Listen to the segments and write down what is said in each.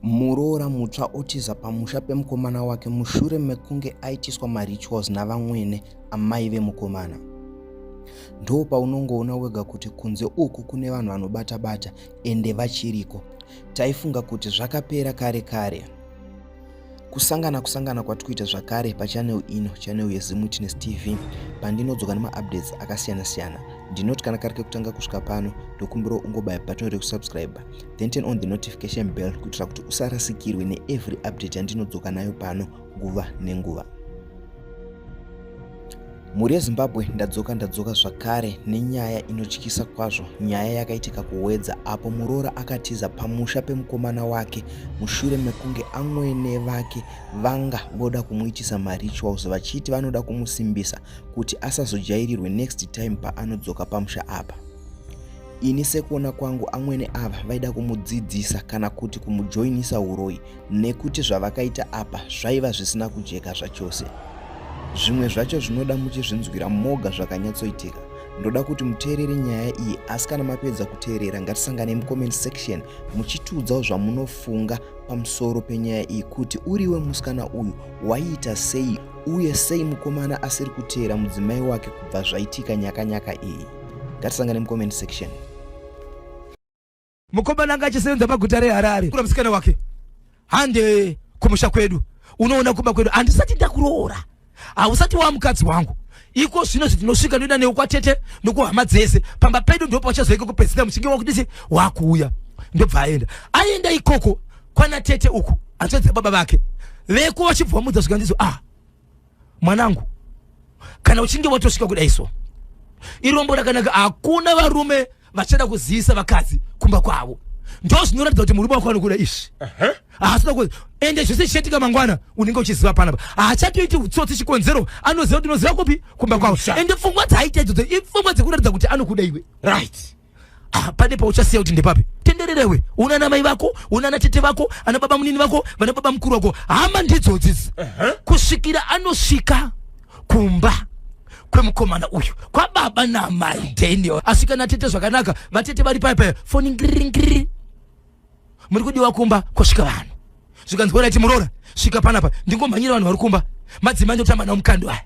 Muroora mutsva otiza pamusha pemukomana wake mushure mekunge aitiswa marituals navamwene amai vemukomana. Ndoo paunongoona wega kuti kunze uku kune vanhu vanobata bata ende vachiriko. Taifunga kuti zvakapera kare kare. Kusangana kusangana kwatikuita zvakare pachannel ino, channel yeZim Witness TV, pandinodzoka nemaupdates akasiyana siyana. Ndinoti kana kari kekutanga kusvika pano, ndokumbirawo ungobaya button rekusubscribe, then turn on the notification bell kuitira kuti usarasikirwe neevery update yandinodzoka nayo pano nguva nenguva. Mhuri yeZimbabwe ndadzoka ndadzoka zvakare nenyaya inotyisa kwazvo, nyaya yakaitika kuWedza apo muroora akatiza pamusha pemukomana wake mushure mekunge amwene vake vanga voda kumuitisa marituals vachiti vanoda kumusimbisa kuti asazojairirwe next time paanodzoka pamusha apa. Ini sekuona kwangu amwene ava vaida kumudzidzisa kana kuti kumujoinisa huroyi nekuti zvavakaita apa zvaiva zvisina kujeka zvachose. Zvimwe zvacho zvinoda muchizvinzwira moga zvakanyatsoitika. Ndoda kuti muteerere nyaya iyi asi kana mapedza kuteerera ngatisangane mucomment section muchitiudzawo zvamunofunga pamusoro penyaya iyi kuti uriwe musikana uyu waiita sei uye sei mukomana asiri kuteera mudzimai wake kubva zvaitika nyaka nyaka iyi. Ngatisangane mucomment section. Mukomana anga achisevenza paguta reHarare. Kura musikana wake. Hande kumusha kwedu. Unoona kumba kwedu handisati ndakuroora. Hausati wa mukadzi wangu. Iko zvino zvinosvika ndoenda newe kwatete nokuhama dzese. Pamba pedu ndipo pachazoika kupedzisira muchinge wakudisi wakuuya. Ndobva aenda. Aenda ikoko kwana tete uku. Hanzvadzi baba vake. Veko vachibva vamudza zvikanzi ah mwanangu kana uchinge watosvika kudai so irombo rakanaka hakuna varume vachada kuzivisa vakadzi kumba kwavo ndo zvinoratidza kuti murume wako anokuda izvi haasina ku ende zvese zvichaitika mangwana unenge uchiziva panapa haachatoiti utsotsi chikonzero anoziva kuti unoziva kupi kumba kwavo ende pfungwa dzaaita idzodzo ipfungwa dzekuratidza kuti anokuda iwe right ah, pane pauchasiya kuti ndepapi tendererewe una ana mai vako una ana tete vako ana baba munini vako vana baba mukuru vako hama ndidzodzi uh -huh. kusvikira anosvika kumba kwemukomana uyu kwababa namai Daniel asvika natete zvakanaka vatete vari paya paya foni ngiri muri kudiwa kumba kwosvika vanhu zvikanzi oraiti muroora svika panapa ndingomhanyira vanhu vari kumba madzimai ndotamba nawo mukando aya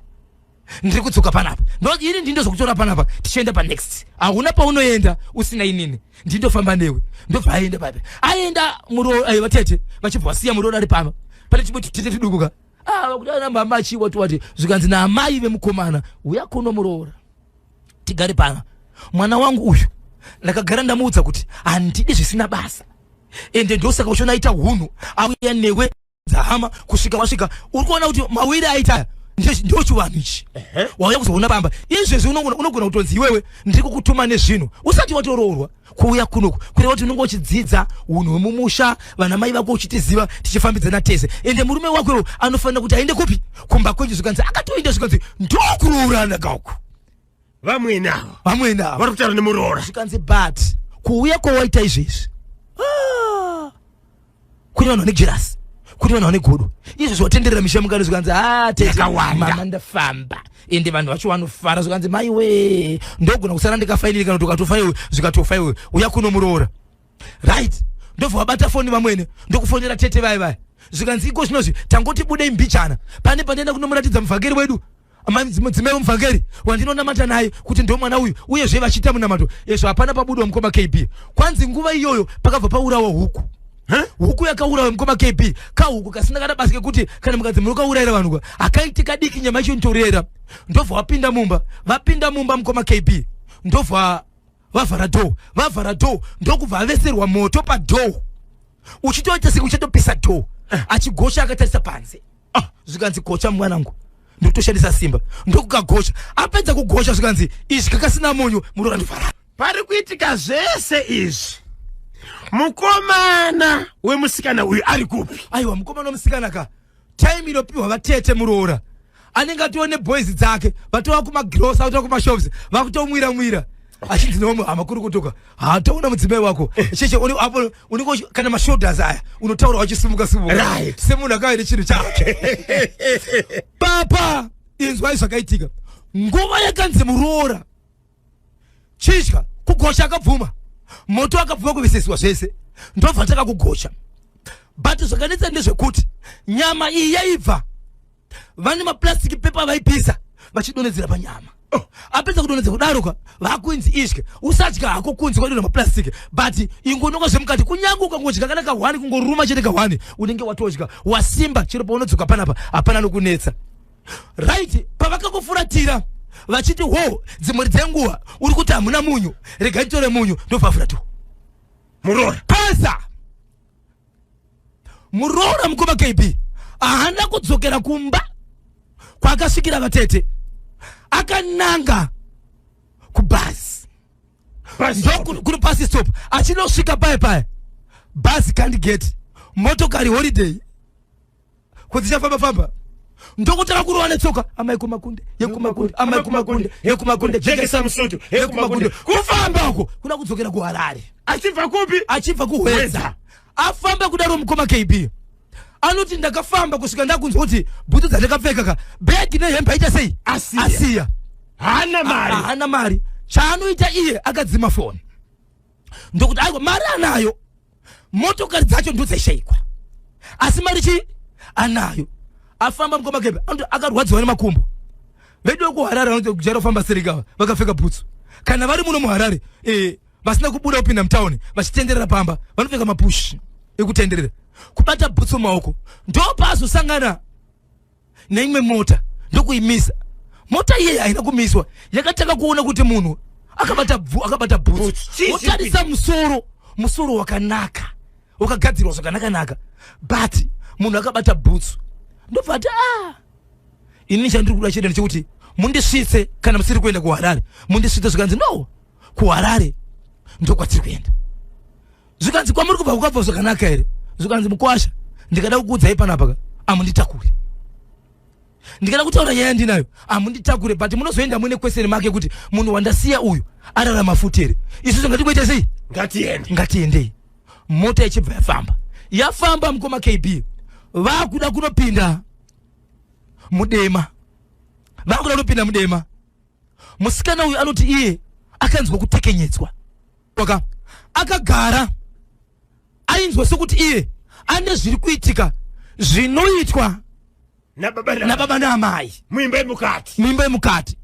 ndiri kudzoka panapa ini ndindozokutora panapa tichienda panext hauna paunoenda usina inini ndindofamba newe ndobva aenda papi aenda eh, vatete vachibva vasiya muroora ari pano pane chimwe tutete tuduku ka ah, vakuti ana mama achiwa tiwati zvikanzi naamai vemukomana uya kuno muroora tigare pano mwana wangu uyu ndakagara ndamuudza kuti handidi zvisina basa ende ndosaka uchiona aita hunhu auya newe dzahama kusvika wasvika uri kuona kuti mawiri aita ndo chivanhu ichi wauya kuzoona pamba izvezvi unogona kutonzi iwewe ndiri kukutuma nezvinhu usati watoroorwa kuuya kunoku kureva kuti unenge uchidzidza unhu hwemumusha vana mai vako uchitiziva tichifambidzana tese ende murume wako iwo anofanira kuti aende kupi kumba kwenyu zvikanzi akatoenda zvikanzi ndokuroorana kauku vamwene ava vamwene ava vari kutaura nemuroora zvikanzi but kuuya kwawaita izvezvi ah, kune vanhu vane jerasi kune vanhu vane godo izvo zvatenderera misha mukani zvikanzi ah, mama ndafamba ende vanhu vacho vanofara zvikanzi maiwe ndogona kusara ndikafainiri kana kuti ukatofa iwe zvikatofa iwe uya kuno muroora right ndobva wabata foni vamwene ndokufonera tete vaye vaye zvikanzi iko zvinozvi tangoti budei mbichana pane pandienda kunomuratidza muvhangeri wedu mudzimai wemuvhangeri wandinonamata naye kuti ndo mwana uyu uyezve vachiita munamato ezvo hapana pabudwa mukoma kb kwanzi nguva iyoyo pakabva paurawa huku huku yakaurawa mukoma kb kahuku kasina kana basa kekuti kana mukanzi munokaurayira vanhu ka hakaiti kadiki nyama yacho inotorera ndobva vapinda mumba vapinda mumba mukoma kb ndobva vavhara door vavhara door ndokubva aveserwa moto padoor uchitoita seke uchatopisa door eh. achigosha akatarisa panze ah, zvikanzi gocha mwanangu ndikutoshandisa simba ndokukagocha apedza kugosha zvikanzi izvi kakasina munyu muroora ndivhara pari kuitika zvese izvi mukomana wemusikana uyu ari kupi aiwa mukomana wemusikana ka time inopiwa vatete muroora anenge atova neboys dzake vatova kumagrosa vatova kumashops vakutomwira mwira achinzi neumwe hama kuri kutuka hataona mudzimai wako eh. cheche apo unenge kana mashoulders aya unotaura wachisimuka simuka right. semunhu akauya nechinhu chake papa inzwai zvakaitika nguva yakanzi muroora chidya kugosha akabvuma moto akabvuma kuveseswa zvese ndobva takakugocha But zvakanetsa ndezvekuti nyama iyi yaibva, vane maplastic paper vaipisa vachidonhedzera panyama. Oh. Apedza kudonhedza kudaro ka, vakunzi idye, usadya hako kunzi kwadonha maplastic, but ingonoka zvemukati. Kunyange ukangodya kana kahwani, kungoruma chete kahwani, unenge watodya wasimba. Chero paunodzoka panapa hapana nokunetsa, right? Pavakakufuratira vachiti ho, dzimwe dzenguva uri kuti hamuna munyu, regai titore munyu, ndopafuratiwa Muroora. Pesa muroora mukoma KB haana kudzokera kumba kwakasvikira vatete, akananga kubhazi. Bus. Kuri bus stop, achinosvika paya paya bhazi can't get motokari, holiday kudzichafamba famba, ndokutanga kurova netsoka, amai kumakunde yekumakunde, amai kumakunde yekumakunde, jekesa musutu yekumakunde, kufamba uko kuda kudzokera kuHarare. Achibva kupi? Achibva kuHwedza. Hwedza. Afamba kudaro mukoma KB anoti ndakafamba kusvika ndakunzwa kuti bhutsu dzandakapfeka ka, bhegi nehembe aita sei? Asiya. Asiya. Haana mari. Haana mari. Chaanoita iye, akadzima foni, ndokuti aiwa, mari anayo, motokari dzacho ndodzaishayikwa, asi mari chii anayo. Afamba mukoma KB anoti akarwadziwa nemakumbo. Vedu vekuHarare vanoti kujaira kufamba serika vakapfeka bhutsu. Kana vari muno muHarare, vasina kubuda kupinda mutauni, vachitenderera pamba, vanopfeka mapushi ekutenderera. Kubata bhutsu mumaoko, ndopaazosangana neimwe mota, ndokuimisa. Mota iyeye haina kumiswa, yakatanga kuona kuti munhu akabata akabata bhutsu. Bhutsu. Chii? Wotarisa musoro, musoro wakanaka, wakagadzirwa zvakanaka-naka, but munhu akabata bhutsu. Ndobva ati, ah, inini chandiri kuda chete ndechekuti mundisvitse, kana musiri kuenda kuHarare mundisvitse. Zvikanzi no, kuHarare ndokwatiri kuenda. Zvikanzi kwamuri kubva kukabva zvakanaka here? Zvikanzi mukwasha, ndikada kukuudzai panapa ka, amunditakure. Ndikada kutaura nyaya yandinayo amunditakure, but munozoenda muine question make kuti munhu wandasiya uyu ararama futi here? Isusu ngatikuita sei? Ngatiende. Ngatiendei. Mota ichibva yafamba, yafamba mukoma KB, vakuda kunopinda mudema, vakuda kunopinda mudema. Musikana uyu anoti iye akanzwa kutekenyedzwa. Akagara ainzwa sekuti iye ane zviri kuitika zvinoitwa nababa nababa naamai muimba yemukati. Muimba yemukati.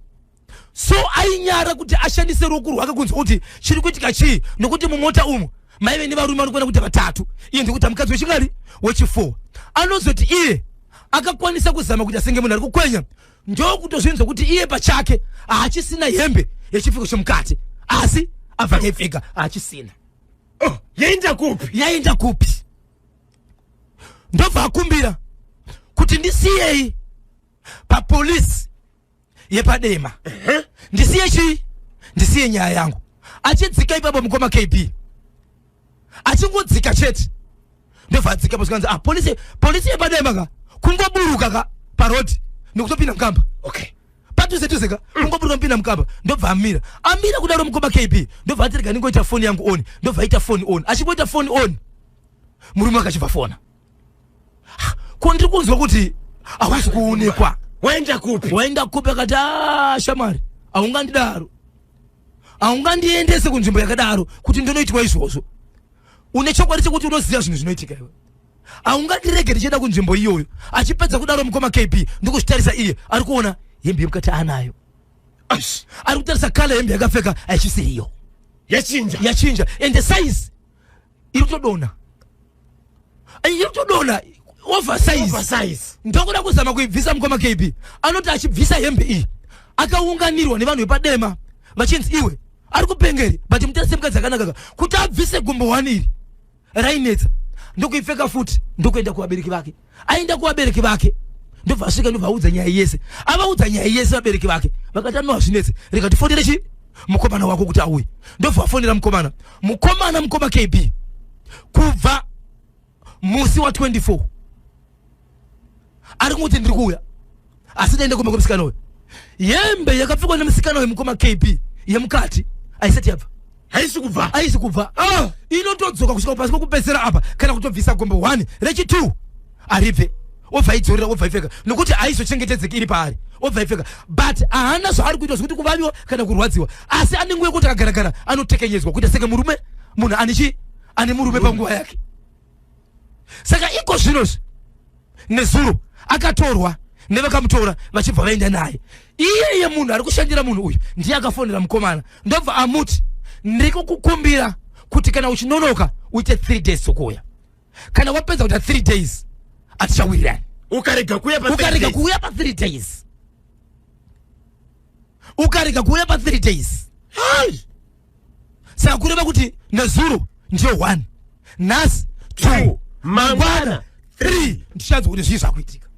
So ainyara kuti ashandise ruoko rwake kunzwa kuti chiri kuitika chii, nokuti mumota umu maive nevarume vanokwana kuita vatatu, iye ndikuti mukadzi wechingari, wechi4. Anozoti iye akakwanisa kuzama kuita senge munhu ari kukwenya, ndokutozvinzwa kuti iye pachake haachisina hembe yechipfeko chemukati, asi abva akaipfeka haachisina. Oh, yaenda kupi? Yaenda kupi? Ndobva akumbira kuti ndisiyei papolisi yepaDema, ndisiye chii, ndisiye nyaya yangu. Achidzika ipapo mukoma KB, achingodzika chete, ndobva adzika pasvikanzi, ah, polisi yepaDema ka, kungoburuka ka parodi nekutopinda mukamba. Padhuze dhuze ka, kungoburuka mupinda mukamba, ndobva amira. Amira kudaro mukoma KB, ndobva ati rega ndingoita foni yangu on. Ndobva aita foni on. Achingoita foni on, murume akachibva fona, ah, ko ndiri kunzwa kuti hausi kuonekwa. Waenda kupi? Waenda kupi? Akati, ah, shamwari, haungandidaro, haungandiendese kunzvimbo yakadaro kuti ndinoitwa izvozvo. Une chokwadi chekuti unoziva zvinhu zvinoitika iwe? Haungandirege ndichienda kunzvimbo iyoyo. Achipedza kudaro mukoma KB, ndikuzvitarisa iye ari kuona hembe yemukati anayo. Aish, ari kutarisa colour hembe yakapfeka haichisiriyo. Yachinja. Yachinja, and the size iri kutodonha, iri kutodonha, oversize. Oversize. Ndokuda kuzama kuibvisa. Mukoma KB anoti achibvisa hembe iyi, akaunganirwa nevanhu vepaDema vachinzi, iwe, ari kupengeri. But mutarise mukadzi akanaka ka, kuti abvise gumbo one iri rainetsa. Ndokuipfeka futi, ndokuenda kuvabereki vake. Aenda kuvabereki vake, ndobva asvika, ndobva audza nyaya yese. Avaudza nyaya yese, vabereki vake vakati, ano, hazvinetse, rega tifonere chi mukomana wako kuti auye. Ndobva afonera mukomana. Mukomana, mukoma KB, kubva musi wa24 ari kungoti ndiri kuuya, asi ndaenda kumba kwemusikana uyu. Hembe yakapfekwa nemusikana uyu, mukoma KB, yemukati haisati yabva. Haisi kubva. Haisi kubva. Ah! Inotodzoka kusvika pasi kwekupedzisira apa, kana kutobvisa gombo 1 rechi2 aribve, obva aidzorera, obva aipfeka, nokuti haizochengetedzeki iri paari. Obva aipfeka, but haana zvaari kuitwa zvekuti kuvaviwa kana kurwadziwa, asi ane nguva yekuti akagaragara anotekenyedzwa kuita senge murume, munhu ane chi ane murume panguva yake. Saka iko zvinozvi, nezuro akatorwa nevakamutora vachibva vaenda naye. Iyeye munhu ari kushandira munhu uyu ndiye akafonera mukomana, ndobva amuti, "Ndiri kukukumbira kuti kana uchinonoka uite 3 days sokuuya. Kana wapedza kuita 3 days, hatichawirirani." Ukarega kuuya pa Ukarega 3 days. kuuya pa 3 days, ukarega kuuya pa 3 days. Hai! Saka kureva kuti nezuro ndiyo 1, nhasi 2, Mangwana 3. Ndichanzwa kuti zvii zvakuitika.